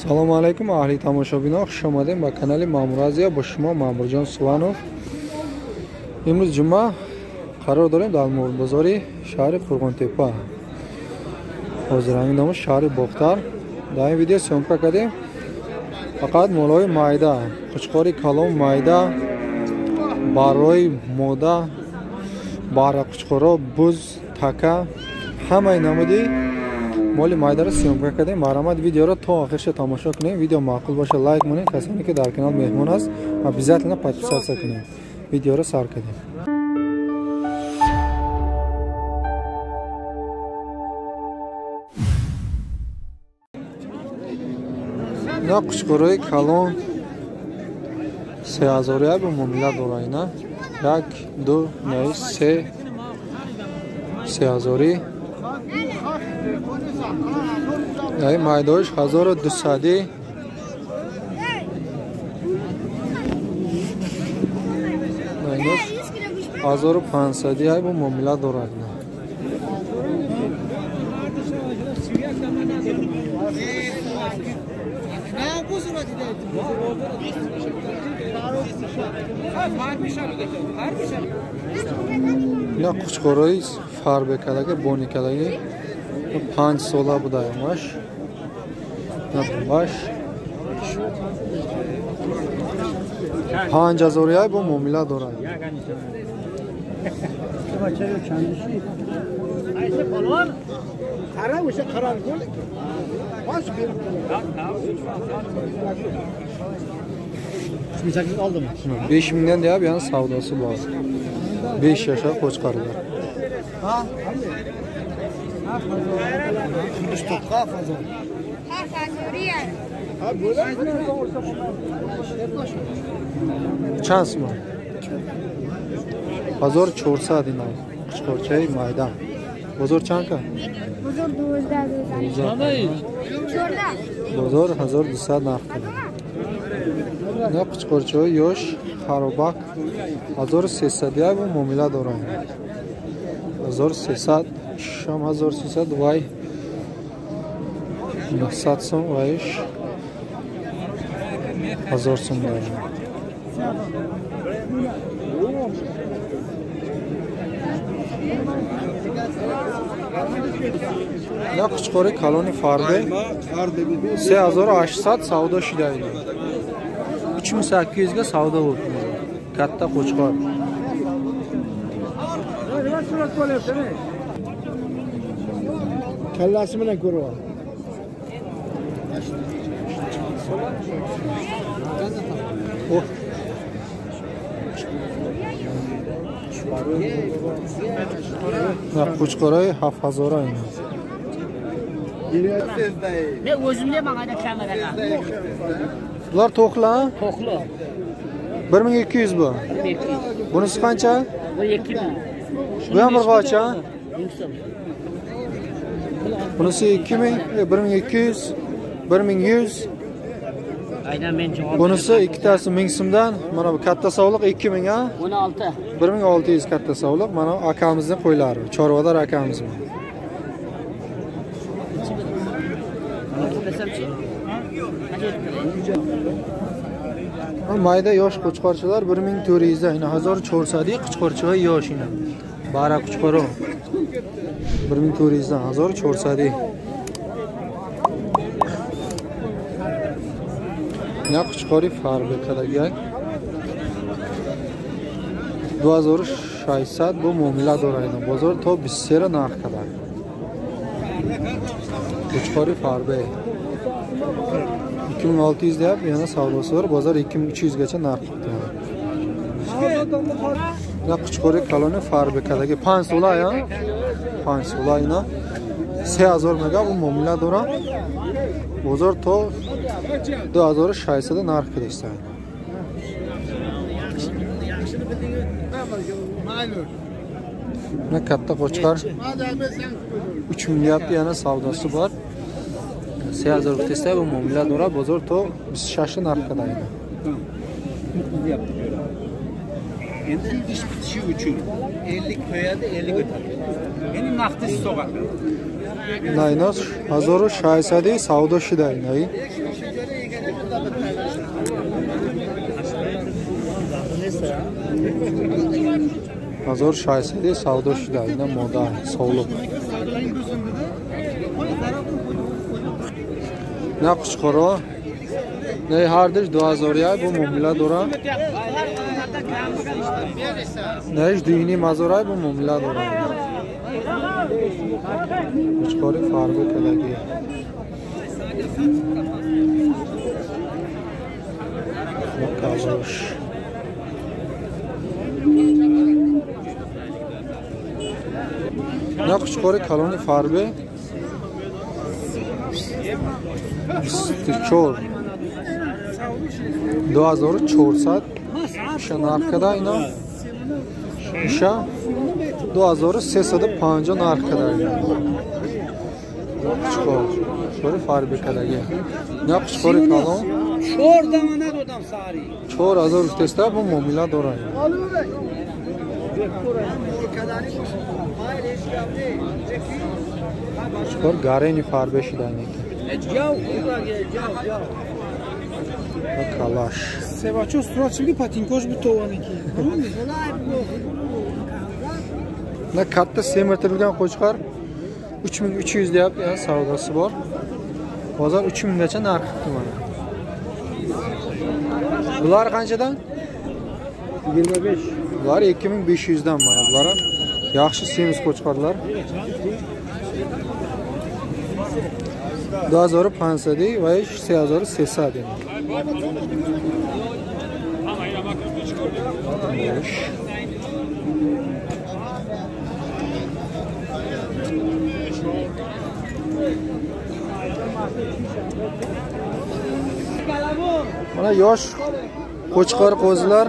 Салом алейкум, аҳли тамошобино, хуш омадем ба канали Маъмур Азия. Бо шумо Маъмурҷон Суванов. Имрӯз ҷумъа, қарор дорем дар бозори шаҳри Қурғонтепа. Ҳозир ҳамин намо шаҳри Бохтар. Дар ин видео съёмка кардем фақат молҳои майда, қучқори калон майда, барои мода, бара қучқоро, буз, така, ҳамаи намуди моли майдаро съёмка кардем. Марҳамат, видеоро то охирша тамошо кунем. Видео маъқул боша, лайк монем. Касоне ки дар канал меҳмон аст, обязательно подписаться кунем. Видеоро сар кардем. Ина қучқорои калон 3000 бо муомила дора. Ина 1 2 9 3 3000. Ай майдош 1200. Майдош 1500 ай бо муомила дорад. Ина қучқорои фарбекадаги, боникадаги 5 сола будаямаш. Баш 5000 ай бо муомила дорад. Besh mingdan deyap, yana savdosi bor. 5 yashar qo'chqorlar. Чанд сум? 1400 ина қучқорчаи майда. Бозор чанд ка? Бозор 12. Бозор 1200 нарх кунад. Ина қучқорчаҳои ёш харобак 1300 ай бо муомила доранд. 1300, шам 1300, вай 900 сум, вайш 1000 сум доранд. Ина қучқори калони фарбе 3800 савдо шуда. Ина 3800 ga savdo bo'ldi. Katta qo'chqor. Kallasi bilan ko'rib ol. Oh. Qo'chqorой 7000 ina. Men o'zimda mangada kameraga. Bular to'qla? To'qli. 1200 bu. 1200. Bunisi qancha? Bu 2000. Bu ham bir qocha? Bunisi 2000, 1200, 1100. Aynan men javob. Bunisi ikkitasi 1000 so'mdan. Mana bu katta sovliq 2000 a? 16. 1600 katta sovliq. Mana akamizning qo'ylari, chorvador akamiz bu. Mayda yosh qo'chqorchalar 1400 dan, ina 1400 qo'chqorcha yosh ina. Bara qo'chqori 1400 dan 1400. Ina qo'chqori farbeqadagi 2600 bu muomila дорад. Бозор то 23 нарх кадар. Qo'chqori farbe 2600 deyap, yana savdosi bor. Bozor 2300 gacha narx qildi. Ina qo'chqori kaloni farbekadagi 5 sola ya. 5 sola ina 3000 mega bu muomila дорад. Бозор то 2600 нарх кидишdi. Ina katta qo'chqor 3000 deyapti, yana savdosi bor. 3000 testa bu muomila дорад. Bozor to 26 narx qadar. Endi ish bitishi uchun 50 qo'yadi, 50 o'tadi. Endi naqdsiz sog'adi. На инаш 1600 савдо шуда инаи. Ҳазор шашсади савдо шуда ина мода совлуқ. На қучқоро не ҳардиш 2000 яй бу муомила дора. Неиш 2,5 ай бу муомила дора. Қучқори фарбе кадаги. Калош. На қучқори калони фарбе 24 2400 иша нарх када ина иша 2350 нарх када ина қучқори фарбе кадаги. На қучқори калон 4 дама надодам сари 4000 теста бу муомила дора. Қучқор гарени фарбе шуда неки. Калаш. Себачо сурат чиги патинкош битованики. На катта semirtirilgan qo'chqor 3300 deyapti, yana savdosi bor. Bozor 3000 gacha narx qildi mana. Bular qanchadan? 25. Bular 2500 dan mana. Bular ham yaxshi semiz qo'chqorlar. 2500 va 3300. Mana yosh qo'chqor qo'zilar.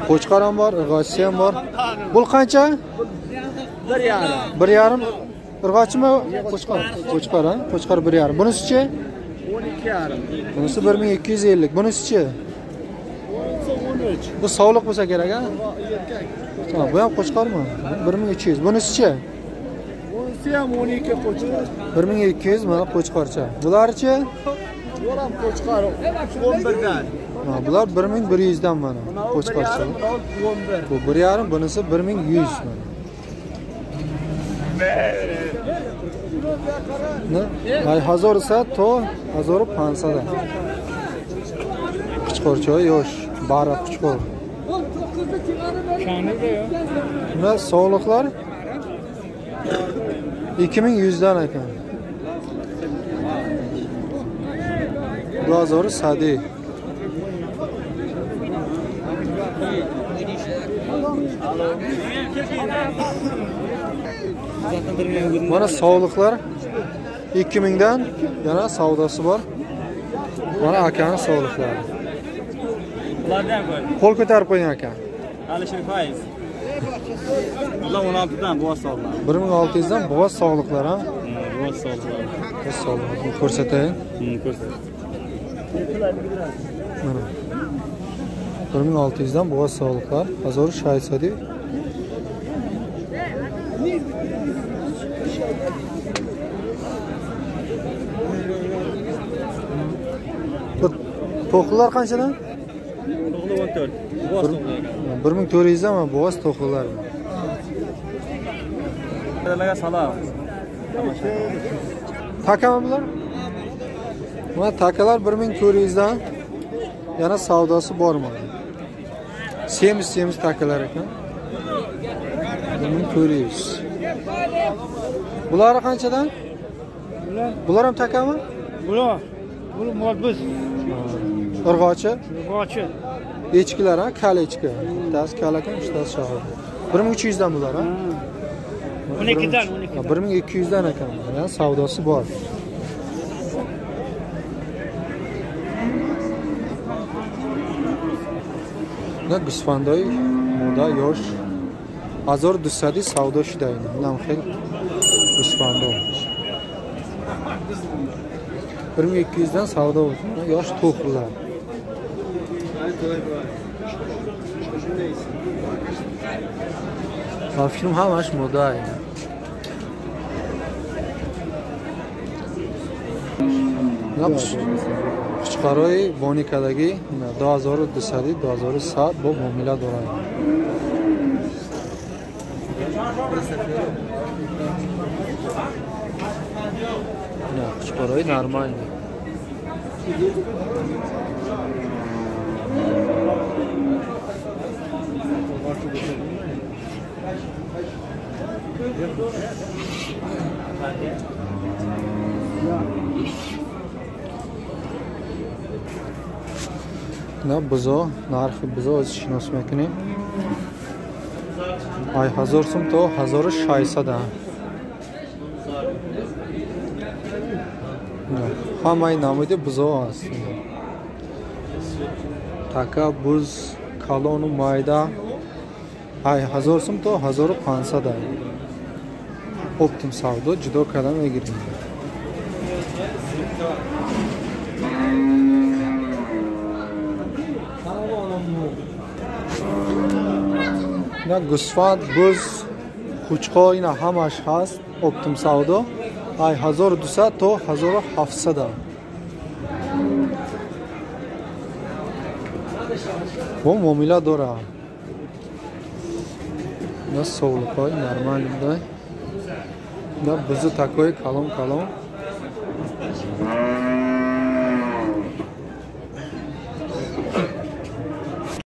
Qo'chqor ham bor, irg'ochisi ham bor. Bu qancha? 1,5. 1,5 irg'ochimi? Qo'chqor. Qo'chqor, ha? Qo'chqor 1,5. Bunisichi? 12,5. Bunisi 1250. Bunisichi? 13. Bu sovliq bo'lsa kerak, ha? Ha, bu ham qo'chqormi? 1300. Bunisichi? Bunisi ham 12 qo'chqor. 1200 mana qo'chqorcha. Bularchi? Bular ham qo'chqor 11 dan. Ha, bular 1100 dan mana qo'chqorcha. 11. Bu 1,5, bunisi 1100 mana. Ne? Ay 1100 to 1500. Qo'chqorcha yosh, bari qo'chqor. Buna sovliqlar 2100 dan ekan. 2100. Mana sovliqlar 2000 dan yana savdosi bor. Mana akaning sovliqlari. Qo'l ko'tarib qo'ying aka. Alisher Fayz. Bular 16 dan bo'g'oz sog'liqlar. 1600 dan bo'g'oz sog'liqlar, ha? Bo'g'oz sog'liqlar. Bo'g'oz sog'liqlar ko'rsatayin. Ko'rsat. Mana. 1600 dan bo'g'oz sog'liqlar. 1600. Bu to'qlilar qanchadan? To'qli 14. Bo'g'oz to'qli ekan. 1400 dan bo'g'oz to'qlilar. Ularga salom. Takami bular? Mana takalar 1400 dan yana savdosi bor mana. Semiz semiz takalar ekan. 1400. Bular qanchadan? Bular ham takami? Bular. Bu molbiz. Irg'ochi? Irg'ochi. Echkilar, ha, kal echki. Bittasi kal ekan, uchtasi shog'il. 1300 dan bular, ha? 12 dan, 12. 1200 dan ekan. Ya'ni savdosi bor. Na gusfandoy moda yosh 1200 savdo shida endi. Bundan xil gusfando. 1200 dan savdo bo'ldi. Yosh to'qlilar. Ба фикрам ҳамаш мода. Қучқарои бонӣ кардагӣ 2200, 2100 бо муомила дорад. Қучқарои нормальный. На бузо, нархи бузо аз шинос мекунем. Ай 1000 сум то 1600. Ҳамаи намуди бузо аст. Така буз калону майда ай 1000 сум то 1500. Оптим савдо ҷудо карда мегирем. На гусфанд, буз, қучқо ина ҳамаш ҳаст. Оптим савдо ай 1200 то 1700. Бо муомила дора. На совлуқҳои нормалӣ будай. На бузу такои калон калон.